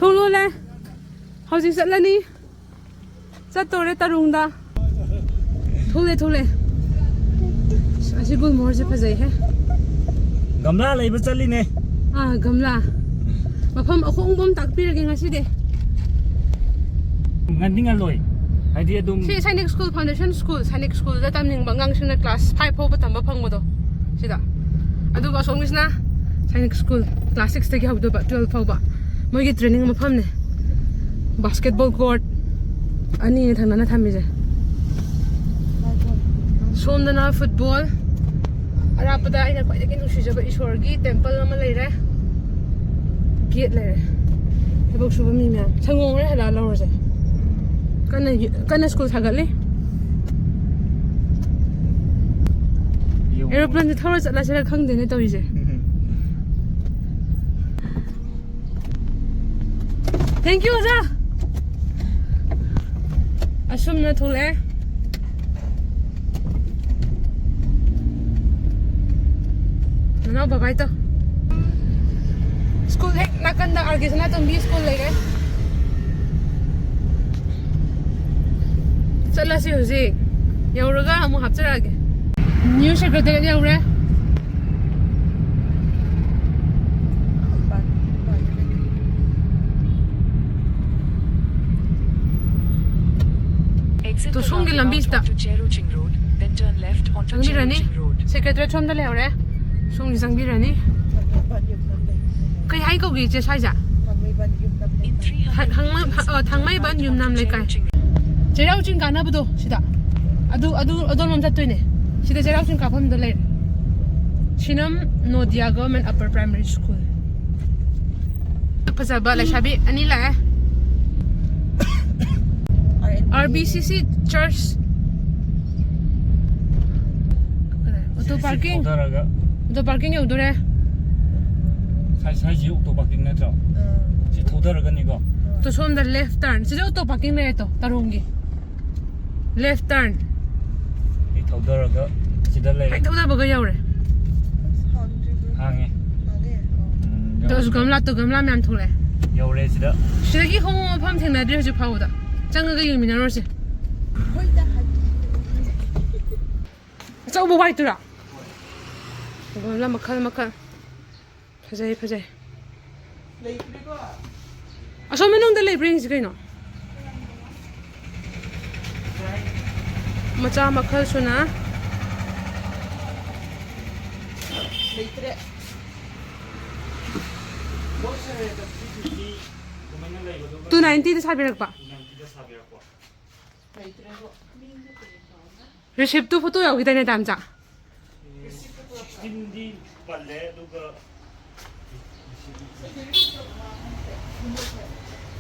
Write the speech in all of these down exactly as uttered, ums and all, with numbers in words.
ꯊꯣꯛꯂꯛꯑꯣꯂꯦ꯫ ꯍꯧꯖꯤꯛ ꯆꯠꯂꯅꯤ꯫ ꯆꯠꯇꯣꯔꯦ ꯇꯔꯨꯡꯗ꯫ ꯊꯣꯛꯂꯦ, ꯊꯣꯛꯂꯦ꯫ ꯑꯁ, ꯑꯁꯤ ꯒꯨꯜꯃꯣꯍꯔꯁꯦ ꯐꯖꯩꯍꯦ꯫ ꯒꯝꯂꯥ ꯂꯩꯕ ꯆꯠꯂꯤꯅꯦ꯫ ꯑꯥ, ꯒꯝꯂꯥ꯫ ꯃꯐꯝ ꯑꯍꯣꯡꯕ ꯑꯃ ꯇꯥꯛꯄꯤꯔꯒꯦ ꯉꯁꯤꯗꯤ꯫ ꯉꯟꯗꯤ ꯉꯜꯂꯣꯏ꯫ ꯍꯥꯏꯗꯤ ꯑꯗꯨꯝ ꯁꯤ Sainik school, foundation school, Sainik ꯁ꯭ꯀꯨꯜꯗ ꯇꯝꯅꯤꯡꯕ ꯑꯉꯥꯡꯁꯤꯡꯅ ꯀ꯭ꯂꯥꯁ ꯐꯥꯏꯚ ꯐꯥꯎꯕ ꯇꯝꯕ ꯐꯪꯕꯗꯣ, ꯁꯤꯗ꯫ ꯑꯗꯨꯒ ꯑꯁꯣꯝꯒꯤꯁꯤꯅ ꯁꯥꯏꯅꯤꯛ ꯁ꯭ꯀꯨꯜ, ꯀ꯭ꯂꯥꯁ ꯁꯤꯛꯁꯇꯒꯤ ꯍꯧꯗꯣꯏꯕ ꯇꯨꯋꯦꯜꯐ ꯐꯥꯎꯕ꯫ ꯃꯣꯏꯒꯤ ꯇ꯭ꯔꯦꯅꯤꯡ ꯃꯐꯝꯅꯦ꯫ ꯕꯥꯁꯀꯦꯠꯕꯣꯜ ꯀꯣꯔꯠ ꯑꯅꯤꯅꯦ ꯊꯪꯅꯅ ꯊꯝꯃꯤꯁꯦ꯫ ꯁꯣꯝꯗꯅ ꯐꯨꯠꯕꯣꯜ꯫ ꯑꯔꯥꯞꯄꯗ ꯑꯩꯅ ꯈ꯭ꯋꯥꯏꯗꯒꯤ ꯅꯨꯡꯁꯤꯖꯕ ꯏꯁꯣꯔꯒꯤ ꯇꯦꯝꯄꯜ ꯑꯃ ꯂꯩꯔꯦ꯫ ꯒꯦꯠ ꯂꯩꯔꯦ꯫ ꯊꯕꯛ ꯁꯨꯕ ꯃꯤ ꯃꯌꯥꯝ꯫ ꯁꯪꯒꯣꯝ ꯍꯣꯔꯦꯟ ꯍꯜꯂꯛꯑ ꯂꯧꯔꯁꯦ꯫ ꯀꯟꯅ ꯌꯨ-, ꯀꯟꯅ ꯁ꯭ꯀꯨꯜ ꯁꯥꯒꯠꯂꯤ꯫ ꯑꯦꯔꯣꯄ꯭ꯂꯦꯟꯁꯦ ꯊꯧꯔ ꯆꯠꯂꯁꯤꯔ ꯈꯪꯗꯦꯅꯦ ꯇꯧꯔꯤꯁꯦ꯫ Thank you, ꯑꯣꯖꯥ꯫ ꯑꯁꯨꯝꯅ ꯊꯣꯛꯂꯛꯑꯦ꯫ ꯅꯅꯥꯎ ꯕꯕꯥꯏ ꯇꯧ꯫ ꯁ꯭ꯀꯨꯜ ꯍꯦꯛ ꯅꯥꯀꯟꯗ ꯑꯥꯔ ꯀꯦ ꯁꯅꯥꯇꯣꯝꯕꯤ ꯁ꯭ꯀꯨꯜ ꯂꯩꯔꯦ꯫ ꯆꯠꯂꯁꯤ ꯍꯧꯖꯤꯛ꯫ ꯌꯧꯔꯒ ꯑꯃꯨꯛ ꯍꯥꯞꯆꯔꯛꯑꯒꯦ꯫ ꯅ꯭ꯌꯨ ꯁꯦꯀ꯭ꯔꯦꯇꯔꯤꯌꯦꯠ ꯌꯧꯔꯦ꯫ Exit ꯇꯣ, ꯁꯣꯝꯒꯤ the ꯂꯝꯕꯤꯁꯤꯗ roundabout onto Cheruching Road, then turn left onto ꯆꯪꯕꯤꯔꯅꯤ꯫ Cheruching Road. Secretariat ꯁꯣꯝꯗ ꯂꯩꯍꯧꯔꯦ꯫ ꯁꯣꯝꯒꯤ ꯆꯪꯕꯤꯔꯅꯤ꯫ ꯀꯩ ꯍꯥꯏ ꯀꯧꯒꯦ ꯏꯆꯦ ꯁ꯭ꯋꯥꯏꯁꯦ? In three hundred ꯍ-, ꯍꯪꯃ-, ꯍ-, ꯑ, ꯊꯥꯡꯃꯩꯕꯟ ꯌꯨꯝꯅꯥꯝ ꯂꯩꯀꯥꯏ꯫ ꯆꯩꯔꯥꯎ ꯆꯤꯡ ꯀꯥꯟꯅꯕꯗꯣ ꯁꯤꯗ꯫ ꯑꯗꯨ, ꯑꯗꯨ, ꯑꯗꯣꯝꯂꯣꯝ ꯆꯠꯇꯣꯏꯅꯦ꯫ ꯁꯤꯗ ꯆꯩꯔꯥꯎ ꯆꯤꯡ ꯀꯥꯐꯝꯗꯣ ꯂꯩꯔꯦ꯫ ꯁꯤꯅꯝ ꯅꯣꯗꯤꯌꯥ ꯒꯚꯔꯟꯃꯦꯟ ꯑꯞꯄꯔ ꯄ꯭ꯔꯥꯏꯃꯥꯔꯤ ꯁ꯭ꯀꯨꯜ꯫ ꯐꯖꯕ ꯂꯩꯁꯥꯕꯤ ꯑꯅꯤ ꯂꯥꯛꯑꯦ꯫ R B C C church. Auto parking. ꯊꯧꯗꯔꯒ ꯑꯣꯇꯣ ꯄꯥꯔꯀꯤꯡ ꯌꯧꯗꯣꯔꯦ꯫ ꯁꯥꯏ-, ꯁꯥꯏꯁꯤ ꯑꯣꯇꯣ ꯄꯥꯔꯀꯤꯡ ꯅꯠꯇ꯭ꯔꯣ? ꯁꯤ ꯊꯧꯗꯔꯒꯅꯤꯀꯣ꯫ ꯇꯣ, ꯁꯣꯝꯗ ꯂꯦꯐ ꯇꯔꯟ꯫ ꯁꯤꯗ ꯑꯣꯇꯣ ꯄꯥꯔꯀꯤꯡ ꯂꯩꯔꯦ ꯇꯣ, ꯇꯔꯣꯡꯒꯤ꯫ Left turn. ꯁꯤ ꯊꯧꯗꯔꯒ ꯁꯤꯗ ꯂꯩꯔꯦ꯫ ꯍꯦꯛ ꯊꯧꯗꯕꯒ ꯌꯧꯔꯦ꯫ ꯍꯥꯡꯉꯦ꯫ ꯎꯝ, ꯑꯗꯣ ꯑꯁ, ꯒꯝꯂꯥ ꯇꯣ, ꯒꯝꯂꯥ ꯃꯌꯥꯝ ꯊꯣꯛꯂꯛꯑꯦ꯫ ꯌꯧꯔꯦ ꯁꯤꯗ꯫ ꯁꯤꯗꯒꯤ ꯍꯣꯡꯕ ꯃꯐꯝ ꯊꯦꯡꯅꯗ꯭ꯔꯤ ꯍꯧꯖꯤꯛ ꯐꯥꯎꯕꯗ꯫ ꯆꯪꯉꯒ ꯌꯦꯡꯃꯤꯟꯅꯔꯨꯔꯁꯦ꯫ ꯑꯆꯧꯕ white ꯇꯨꯔꯥ? ꯒꯝꯂꯥ ꯃꯈꯜ ꯃꯈꯜ꯫ ꯐꯖꯩ, ꯐꯖꯩ꯫ ꯑꯁꯣꯝ ꯃꯅꯨꯡꯗ ꯂꯩꯕ꯭ꯔꯥ ꯌꯦꯡꯁꯤ ꯀꯩꯅꯣ꯫ ꯃꯆꯥ ꯃꯈꯜ ꯁꯨꯅ꯫ ꯂꯩꯇ꯭ꯔꯦ꯫ Two ninety ꯗ ꯁꯥꯕꯤꯔꯛꯄ꯫ ꯂꯩꯇ꯭ꯔꯦꯕꯣ꯫ Receipt two photo ꯌꯥꯎꯈꯤꯗꯥꯏꯅꯦ, ꯇꯥꯝꯆꯥ? Sixteen ꯗꯤ ꯄꯜꯂꯦ, ꯑꯗꯨꯒ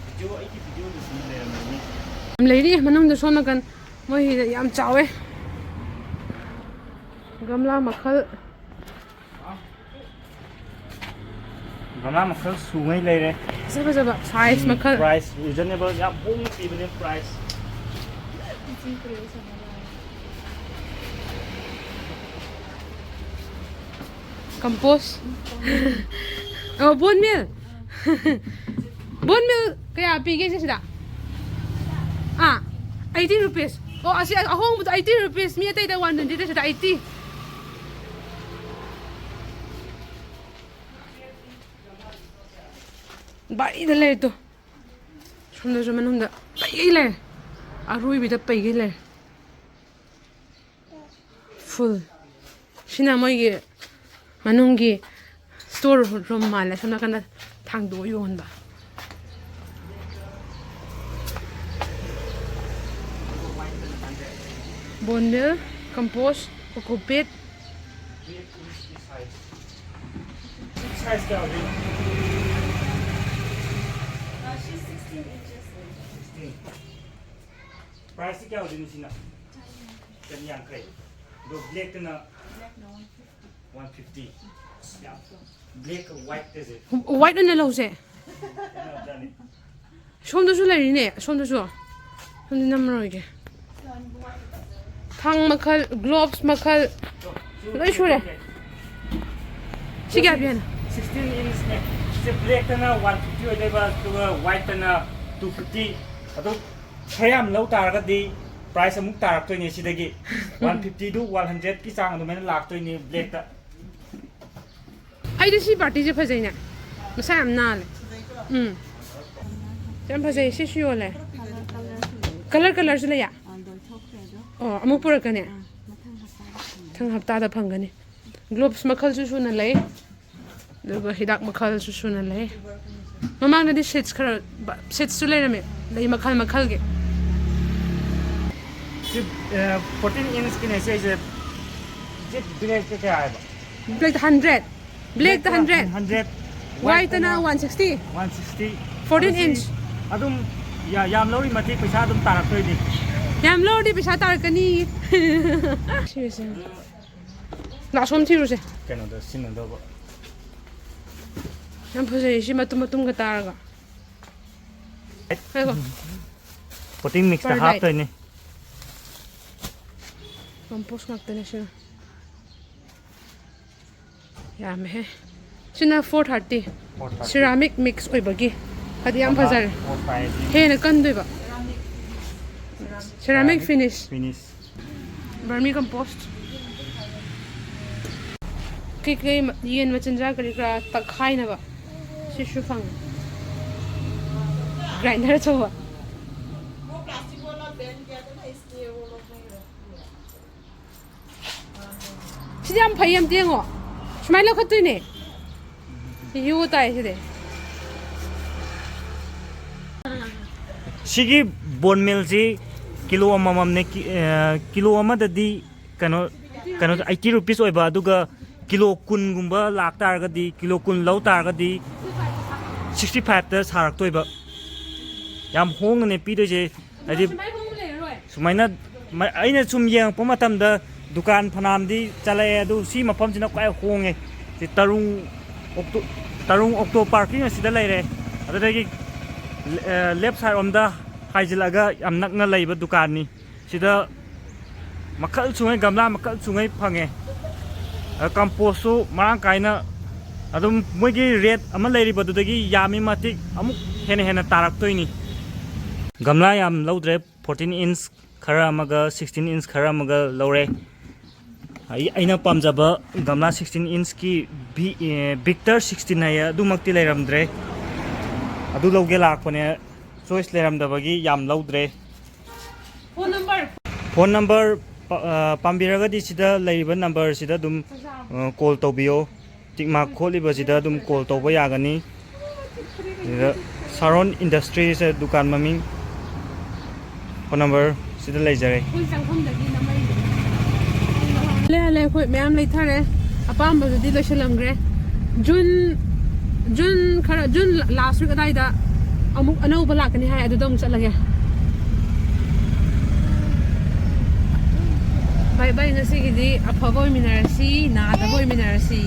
video, ꯑꯩꯒꯤ videoꯗꯨꯁꯨ ꯂꯩꯔꯝꯃꯅꯤ꯫ ꯌꯥꯝ ꯂꯩꯔꯤ ꯃꯅꯨꯡꯗ, ꯁꯣꯝ ꯅꯥꯀꯟ ꯃꯣꯏꯒꯤꯗ ꯌꯥꯝ ꯆꯥꯎꯋꯦ꯫ ꯒꯝꯂꯥ ꯃꯈꯜ꯫ ꯒꯝꯂꯥ ꯃꯈꯜ ꯁꯨꯉꯩ ꯂꯩꯔꯦ꯫ ꯐꯖ ꯐꯖꯕ size ꯎꯝ, ꯃꯈꯜ꯫ Price reasonable, ꯌꯥꯝ ꯍꯣꯡꯅ ꯄꯤꯕꯅꯦ price꯫ Compost꯫ ꯑꯣ, bone meal꯫ Bone meal ꯀꯌꯥ ꯄꯤꯒꯦ ꯁꯤꯁꯤꯗ? ꯑꯥ, eighty rupees꯫ ꯑꯣ, ꯑꯁꯤ ꯑꯍꯣꯡꯕꯗꯣ eighty rupees꯫ ꯃꯤ ꯑꯇꯩꯗ one twenty ꯗ, ꯁꯤꯗ eighty꯫ ꯕꯥꯔꯤꯗ ꯂꯩꯔꯦ ꯇꯨ꯫ ꯁꯣꯝꯗꯁꯨ ꯃꯅꯨꯡꯗ ꯄꯩꯒꯩ ꯂꯩꯔꯦ꯫ ꯑꯔꯣꯏꯕꯤꯗ ꯄꯩꯒꯩ ꯂꯩꯔꯦ꯫ Full꯫ ꯁꯤꯅ ꯃꯣꯏꯒꯤ ꯃꯅꯨꯡꯒꯤ store room ꯃꯥꯜꯂꯦ꯫ ꯁꯣꯝ ꯅꯥꯀꯟꯗ ꯊꯥꯡꯗꯣꯛꯑ ꯌꯣꯟꯕ꯫ Bone meal, compost, coco peat꯫ Size ꯀꯌꯥ ꯑꯣꯏꯗꯣꯏꯅꯣ? Sixteen꯫ Price ꯀꯌꯥ ꯑꯣꯏꯗꯣꯏꯅꯣ ꯁꯤꯅ? ꯆꯅꯤ ꯌꯥꯡꯈꯩ꯫ ꯑꯗꯣ blackꯇꯅ? One fifty꯫ Black white ꯀꯁꯦ꯫ White ꯑꯣꯏꯅ ꯂꯧꯁꯦ꯫ ꯁꯣꯝꯗꯁꯨ ꯂꯩꯔꯤꯅꯦ, ꯁꯣꯝꯗꯁꯨ꯫ ꯁꯣꯝꯗ ꯅꯝꯃꯔꯣꯏꯒꯦ꯫ ꯊꯥꯡ ꯃꯈꯜ, gloves ꯃꯈꯜ, ꯂꯣꯏ ꯁꯨꯔꯦ꯫ ꯁꯤ ꯀꯌꯥ ꯄꯤ ꯍꯥꯏꯅꯣ? Sixteen inch ꯅꯦ꯫ ꯁꯤ ꯕ꯭ꯂꯦꯛꯇꯅ ꯋꯥꯟ ꯐꯤꯐꯇꯤ ꯑꯣꯏꯗꯣꯏꯕ, ꯑꯗꯨꯒ ꯋꯥꯏꯠꯇꯅ ꯇꯨ ꯐꯤꯐꯇꯤ꯫ ꯑꯗꯨ ꯈꯔ ꯌꯥꯝ ꯂꯧ ꯇꯥꯔꯒꯗꯤ ꯄ꯭ꯔꯥꯏꯁ ꯑꯃꯨꯛ ꯇꯥꯔꯛꯇꯣꯏꯅꯦ꯫ ꯁꯤꯗꯒꯤ ꯋꯥꯟ ꯐꯤꯐꯇꯤꯗꯨ ꯋꯥꯟ ꯍꯟꯗ꯭ꯔꯦꯗꯀꯤ ꯆꯥꯡ ꯑꯗꯨꯃꯥꯏꯅ ꯂꯥꯛꯇꯣꯏꯅꯦ ꯕ꯭ꯂꯦꯛꯇ꯫ ꯑꯩꯗꯤ ꯁꯤ ꯄꯥꯔꯇꯤꯁꯦ ꯐꯖꯩꯅꯦ, ꯃꯁꯥ ꯌꯥꯝ ꯅꯥꯜꯂꯦ꯫ ꯎꯝ, ꯌꯥꯝ ꯐꯖꯩ꯫ ꯁꯤꯁꯨ ꯌꯣꯜꯂꯦ꯫ ꯀꯂꯔ ꯀꯂꯔꯁꯨ ꯂꯩꯌꯦ꯫ ꯑꯣ, ꯑꯃꯨꯛ ꯄꯨꯔꯛꯀꯅꯤ꯫ ꯃꯊꯪ ꯍꯞꯇꯥꯗ ꯐꯪꯒꯅꯤ꯫ ꯒ꯭ꯂꯣꯞꯁ ꯃꯈꯜꯁꯨ ꯁꯨꯅ ꯂꯩ, ꯑꯗꯨꯒ ꯍꯤꯗꯥꯛ ꯃꯈꯜꯁꯨ ꯁꯨꯅ ꯂꯩ꯫ ꯃꯃꯥꯡꯗꯗꯤ ꯁꯤꯠꯁ ꯈꯔ, ꯁꯤꯠꯁꯁꯨ ꯂꯩꯔꯝꯃꯦ, ꯂꯩ ꯃꯈꯜ ꯃꯈꯜꯒꯤ꯫ ꯁꯤ ꯐꯣꯔꯇꯤꯟ ꯏꯟꯁꯀꯤꯅꯦ ꯁꯤꯁꯦ꯫ ꯁꯤ ꯕ꯭ꯂꯦꯛꯇ ꯀꯌꯥ ꯍꯥꯏꯕ? ꯕ꯭ꯂꯦꯛꯇ ꯍꯟꯗ꯭ꯔꯦꯠ꯫ ꯕ꯭ꯂꯦꯛꯇ ꯍꯟꯗ꯭ꯔꯦꯠ꯫ ꯍꯟꯗ꯭ꯔꯦꯠ꯫ ꯋꯥꯏꯠꯇꯅ one sixty. One sixty. Fourteen inch. ꯑꯗꯨꯝ ꯌꯥ- ꯌꯥꯝ ꯂꯧꯔꯤ ꯃꯇꯤꯛ ꯄꯩꯁꯥ ꯑꯗꯨꯝ ꯇꯥꯔꯛꯇꯣꯏꯅꯤ꯫ ꯌꯥꯝ ꯂꯧꯔꯗꯤ ꯄꯩꯁꯥ ꯇꯥꯔꯛꯀꯅꯤ꯫ ꯁꯤꯁꯦ꯫ ꯂꯥꯛꯁꯣꯝ ꯊꯤꯔꯨꯁꯦ꯫ ꯀꯩꯅꯣꯗ ꯁꯤꯖꯤꯟꯅꯗꯧꯕ꯫ ꯌꯥꯝ ꯐꯖꯩ ꯁꯤ ꯃꯇꯨꯝ ꯃꯇꯨꯝꯒ ꯇꯥꯔꯒ꯫ ꯉꯥꯏꯈꯣ꯫ ꯄꯣꯇꯤꯡ ꯃꯤꯛꯁꯇ Perlite꯫ ꯍꯥꯞꯇꯣꯏꯅꯤ꯫ ꯀꯝꯄꯣꯁ ꯉꯥꯛꯇꯅꯦ ꯁꯤꯅ꯫ ꯌꯥꯝꯃꯦꯍꯦ꯫ ꯁꯤꯅ four thirty. Four thirty. Ceramic mix ꯑꯣꯏꯕꯒꯤ꯫ ꯍꯥꯏꯗꯤ ꯌꯥꯝ ꯐꯖꯔꯦ꯫ Four five. ꯍꯦꯟꯅ ꯀꯟꯗꯣꯏꯕ꯫ Ceramic finish. Finish. Vermi compost. ꯀꯩꯀꯩ ꯃ- ꯌꯦꯟ ꯃꯆꯤꯟꯖꯥꯛ ꯀꯔꯤ ꯀꯔꯥ ꯇꯛꯈꯥꯏꯅꯕ꯫ ꯁꯤꯁꯨ ꯐꯪꯉꯦ꯫ ꯒ꯭ꯔꯥꯏꯟꯗꯔ ꯑꯆꯧꯕ꯫ ꯁꯤꯗꯤ ꯌꯥꯝ ꯐꯩ, ꯑꯝꯇ ꯌꯦꯡꯉꯣ꯫ ꯁꯨꯃꯥꯏꯅ ꯂꯧꯈꯠꯇꯣꯏꯅꯦ꯫ ꯌꯨ ꯇꯥꯏ ꯁꯤꯗꯤ꯫ ꯁꯤꯒꯤ ꯕꯣꯟ ꯃꯤꯜꯁꯤ ꯀꯤꯂꯣ ꯑꯃꯃꯝꯅꯦ꯫ ꯀꯤ- ꯑ, ꯀꯤꯂꯣ ꯑꯃꯗꯗꯤ ꯀꯩꯅꯣ ꯀꯩꯅꯣ ꯑꯩꯠꯇꯤ ꯔꯨꯄꯤꯁ ꯑꯣꯏꯕ, ꯑꯗꯨꯒ ꯀꯤꯂꯣ ꯀꯨꯟꯒꯨꯝꯕ ꯂꯥꯛꯇꯥꯔꯒꯗꯤ, ꯀꯤꯂꯣ ꯀꯨꯟ ꯂꯧ ꯇꯥꯔꯒꯗꯤ ꯁꯤꯛꯁꯇꯤ ꯐꯥꯏꯚꯇ ꯁꯥꯔꯛꯇꯣꯏꯕ꯫ ꯌꯥꯝ ꯍꯣꯡꯅꯅꯦ ꯄꯤꯗꯣꯏꯁꯦ꯫ ꯍꯥꯏꯗꯤ ꯁꯨꯃꯥꯏꯅ ꯍꯣꯡꯕ ꯂꯩꯔꯔꯣꯏ꯫ ꯁꯨꯃꯥꯏꯅ ꯃ- ꯑꯩꯅ ꯁꯨꯝ ꯌꯦꯡꯉꯛꯄ ꯃꯇꯝꯗ ꯗꯨꯀꯥꯟ ꯐꯅꯥꯝꯗꯤ ꯆꯠꯂꯛꯑꯦ, ꯑꯗꯨ ꯁꯤ ꯃꯐꯝꯁꯤꯅ ꯈ꯭ꯋꯥꯏ ꯍꯣꯡꯉꯦ꯫ ꯁꯤ ꯇꯔꯨꯡ ꯑꯣꯛꯇꯣ ꯇꯔꯨꯡ ꯑꯣꯛꯇꯣ ꯄꯥꯔꯀꯤꯡ ꯑꯁꯤꯗ ꯂꯩꯔꯦ꯫ ꯑꯗꯨꯗꯒꯤ ꯂꯦꯐ ꯁꯥꯏꯠ ꯔꯣꯝꯗ ꯍꯥꯏꯖꯤꯜꯂꯛꯑꯒ ꯌꯥꯝ ꯅꯛꯅ ꯂꯩꯕ ꯗꯨꯀꯥꯟꯅꯤ꯫ ꯁꯤꯗ ꯃꯈꯜ ꯁꯨꯉꯩ, ꯒꯝꯂꯥ ꯃꯈꯜ ꯁꯨꯉꯩ ꯐꯪꯉꯦ꯫ ꯑꯗ ꯀꯝꯄꯣꯁꯁꯨ ꯃꯔꯥꯡ ꯀꯥꯏꯅ ꯑꯗꯨꯝ ꯃꯣꯏꯒꯤ ꯔꯦꯠ ꯑꯃ ꯂꯩꯔꯤꯕꯗꯨꯗꯒꯤ ꯌꯥꯝꯃꯤ ꯃꯇꯤꯛ ꯑꯃꯨꯛ ꯍꯦꯟꯅ ꯍꯦꯟꯅ ꯇꯥꯔꯛꯇꯣꯏꯅꯤ꯫ ꯒꯝꯂꯥ ꯌꯥꯝ ꯂꯧꯗ꯭ꯔꯦ, ꯐꯣꯔꯇꯤꯟ ꯏꯟꯁ ꯈꯔ ꯑꯃꯒ ꯁꯤꯛꯁꯇꯤꯟ ꯏꯟꯁ ꯈꯔ ꯑꯃꯒ ꯂꯧꯔꯦ꯫ ꯑꯩ ꯑꯩꯅ ꯄꯥꯝꯖꯕ ꯒꯝꯂꯥ ꯁꯤꯛꯁꯇꯤꯟ ꯏꯟꯁꯀꯤ ꯕꯤ ꯕꯤꯛꯇꯔ ꯁꯤꯛꯁꯇꯤꯟ ꯍꯥꯏꯌꯦ, ꯑꯗꯨꯃꯛꯇꯤ ꯂꯩꯔꯝꯗ꯭ꯔꯦ꯫ ꯑꯗꯨ ꯂꯧꯒꯦ ꯂꯥꯛꯄꯅꯦ, ꯆꯣꯏꯁ ꯂꯩꯔꯝꯗꯕꯒꯤ ꯌꯥꯝ ꯂꯧꯗ꯭ꯔꯦ꯫ ꯐꯣꯟ ꯅꯝꯕꯔ ꯄꯥꯝꯕꯤꯔꯒꯗꯤ ꯁꯤꯗ ꯂꯩꯔꯤꯕ ꯅꯝꯕꯔꯁꯤꯗ ꯑꯗꯨꯝ ꯀꯣꯜ ꯇꯧꯕꯤꯌꯣ꯫ ꯇꯤꯛ ꯃꯥꯔꯛ ꯈꯣꯠꯂꯤꯕꯁꯤꯗ ꯑꯗꯨꯝ ꯀꯣꯜ ꯇꯧꯕ ꯌꯥꯒꯅꯤ꯫ ꯁꯤꯗ ꯁꯥꯔꯣꯟ ꯏꯟꯗꯁꯇ꯭ꯔꯤꯁ ꯗꯨꯀꯥꯟ ꯃꯃꯤꯡ, ꯐꯣꯟ ꯅꯝꯕꯔ ꯁꯤꯗ ꯂꯩꯖꯔꯦ꯫ ꯍꯜꯂꯦ, ꯍꯜꯂꯦ, ꯑꯩꯈꯣꯏ ꯃꯌꯥꯝ ꯂꯩꯊꯔꯦ꯫ ꯑꯄꯥꯝꯕꯗꯨꯗꯤ ꯂꯣꯏꯁꯤꯜꯂꯝꯈ꯭ꯔꯦ꯫ ꯖꯨꯟ ꯖꯨꯟ ꯈꯔ, ꯖꯨꯟ ꯂꯥꯁ ꯋꯤꯛ ꯑꯗꯥꯏꯗ ꯑꯃꯨꯛ ꯑꯅꯧꯕ ꯂꯥꯛꯀꯅꯤ ꯍꯥꯏ, ꯑꯗꯨꯗ ꯑꯃꯨꯛ ꯆꯠꯂꯒꯦ꯫ ꯕꯥꯏ ꯕꯥꯏ, ꯉꯁꯤꯒꯤꯗꯤ ꯑꯐꯕ ꯑꯣꯏꯃꯤꯟꯅꯔꯁꯤ, ꯅꯥꯗꯕ ꯑꯣꯏꯃꯤꯟꯅꯔꯁꯤ꯫